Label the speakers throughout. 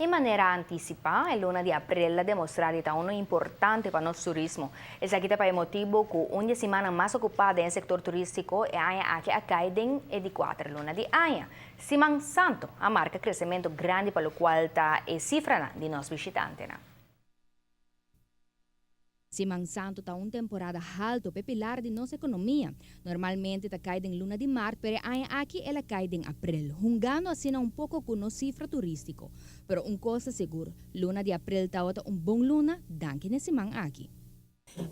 Speaker 1: I manera antisipá, e luna di aprel a demostrá di ta unu importante pa nos turismo. Esaki ta pa e motibu ku un di e simannan mas okupá den e sektor turístiko e aña aki a kai den e di kuater luna di aña. Siman Santu a marka kresementu grandi pa lokual ta e sifranan di nos bishitantenan.
Speaker 2: Siman Santu ta un temporada haltu p'e pilar di nos ekonomia. Normalmente ta kai den luna di mart, pero e aña aki el a kai den aprel, hungando asina un poko ku nos sifra turístiko. Pero un kos ta sigur, luna di aprel tabata un bon luna danki n'e siman aki.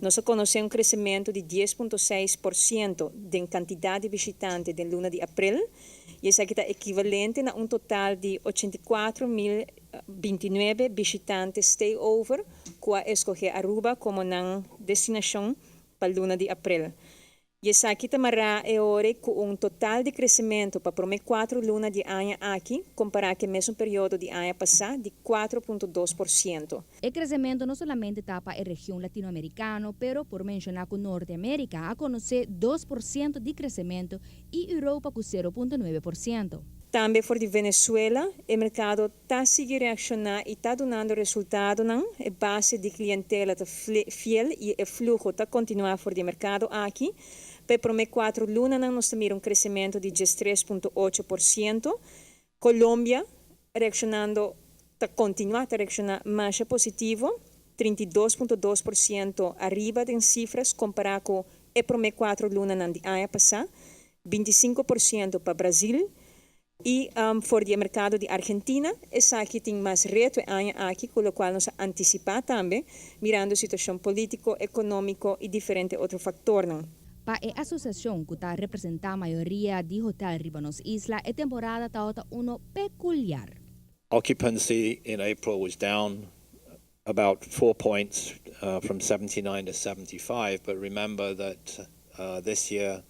Speaker 3: Nos a konosé un kresementu di 10.6% den kantidat di bishitante den luna di aprel i esaki ta ekivalente na un total di 84.029 bishitante stay-over ku a eskohé Aruba komo nan destinashon pa luna di aprel. I esaki ta mará e ora ku un total di kresementu pa promé kuater luna di aña aki kompará ku e mesun periodo di aña pasá di 4.2%.
Speaker 2: E kresementu no solamente ta pa e region latinoamerikano, pero por menshoná ku Norteamérika a konosé 2% di kresementu i Europa ku 0.9%.
Speaker 3: Tambe for di Venezuela, e merkado ta sigui reakshoná i ta dunando resultadonan. E base di klientela ta fiel i e fluho ta kontinuá for di e merkado aki. Pa e promé 4 lunanan nos ta mira un kresementu di 13.8%. Colombia reakshonando ta kontinuá ta reakshoná mas positivo, 32.2% ariba den sifras kompará ku e promé 4 lunanan di aña pasá, 25% pa Brasil i for di merkado di Argentina, esaki tin mas reto e aña aki, ku lokual nos a antisipá tambe, mirando situashon polítiko, ekonómiko i diferente otro faktornan.
Speaker 2: Pa e asosiashon ku ta representá mayoria di hotel riba nos isla, e temporada tabata uno pekuliar.
Speaker 4: Occupancy in April was down about 4 points from 79 to 75, but remember that this year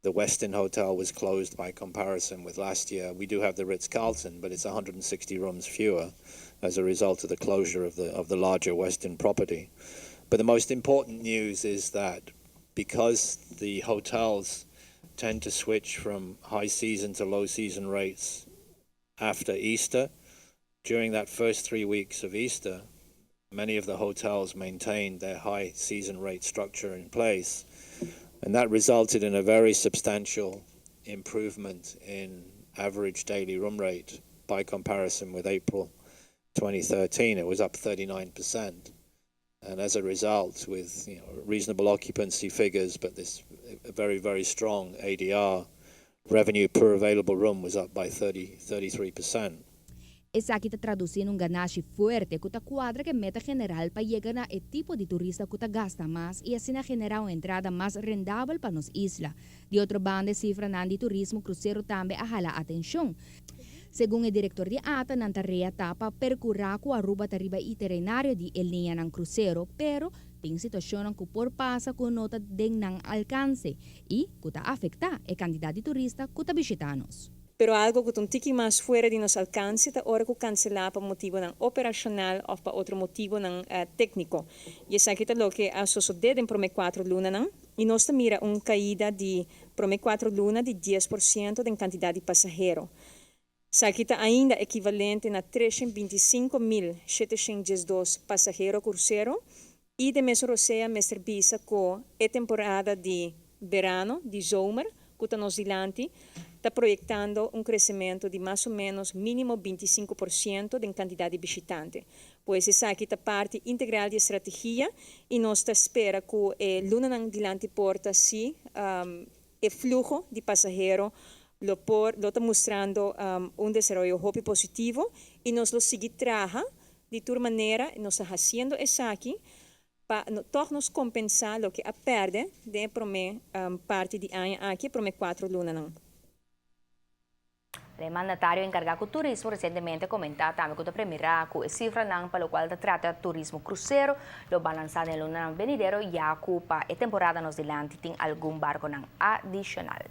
Speaker 4: the Westin Hotel was closed by comparison with last year. We do have the Ritz-Carlton, but it's 160 rooms fewer as a result of the closure of the larger Westin property. But the most important news is that because the hotels tend to switch from high season to low season rates after Easter, during that first 3 weeks of Easter, many of the hotels maintained their high season rate structure in place. And that resulted in a very substantial improvement in average daily room rate by comparison with April 2013. It was up 39%. And as a result, with reasonable occupancy figures, but this very, very strong ADR, revenue per available room was up by 30, 33%.
Speaker 2: Esaki ta tradusí un ganashi fuerte ku ta kuadra ku meta general pa yega na e tipo di turista ku ta gasta mas i asina generá un entrada mas rendabel pa nos isla. Di otro banda, sifranan di turismo krusero tambe a hala atenshon. Segun e direktor di ATA, nan tarea ta pa perkurá ku Aruba ta riba itinerario di e liñanan krusero, pero tin situashon ku por pasa ku no ta den nan alkanse i ku ta afektá e kantidat di turista ku ta bishitá nos.
Speaker 3: Pero algo ku ta un tiki mas fuera di nos alkanse ta ora ku kanselá pa motibonan operashonal òf pa otro motibonan tékniko. I esaki ta loke a sosodé den promé 4 lunanan i nos ta mira un kaida di promé 4 luna di 10% den kantidat di pasahero. Esaki ta ainda ekivalente na 325.712 pasahero krusero i den mesun rosea mester bisa ku e temporada di verano, di zomer, ku ta nos dilanti, ta proyektando un kresementu di mas o ménos mínimo 25% den kantidat di bishitante. Pues esaki ta parti integral di strategia i nos ta spera ku e lunanan dilanti porta si e fluho di pasahero lo ta mustrando un desaroyo hopi positivo i nos lo sigui traha di tur manera, nos ta hasiendo esaki pa toch nos kompensá loke a pèrdè den promé parti di aña aki, promé 4 lunanan.
Speaker 1: E mandatario enkargá ku turismo resientemente a komentá tambe ku ta premirá ku e sifranan pa lokual ta trata turismo krusero lo balansá den lunanan benidero, ya ku pa e temporada nos dilanti tin algun barkonan adishonal.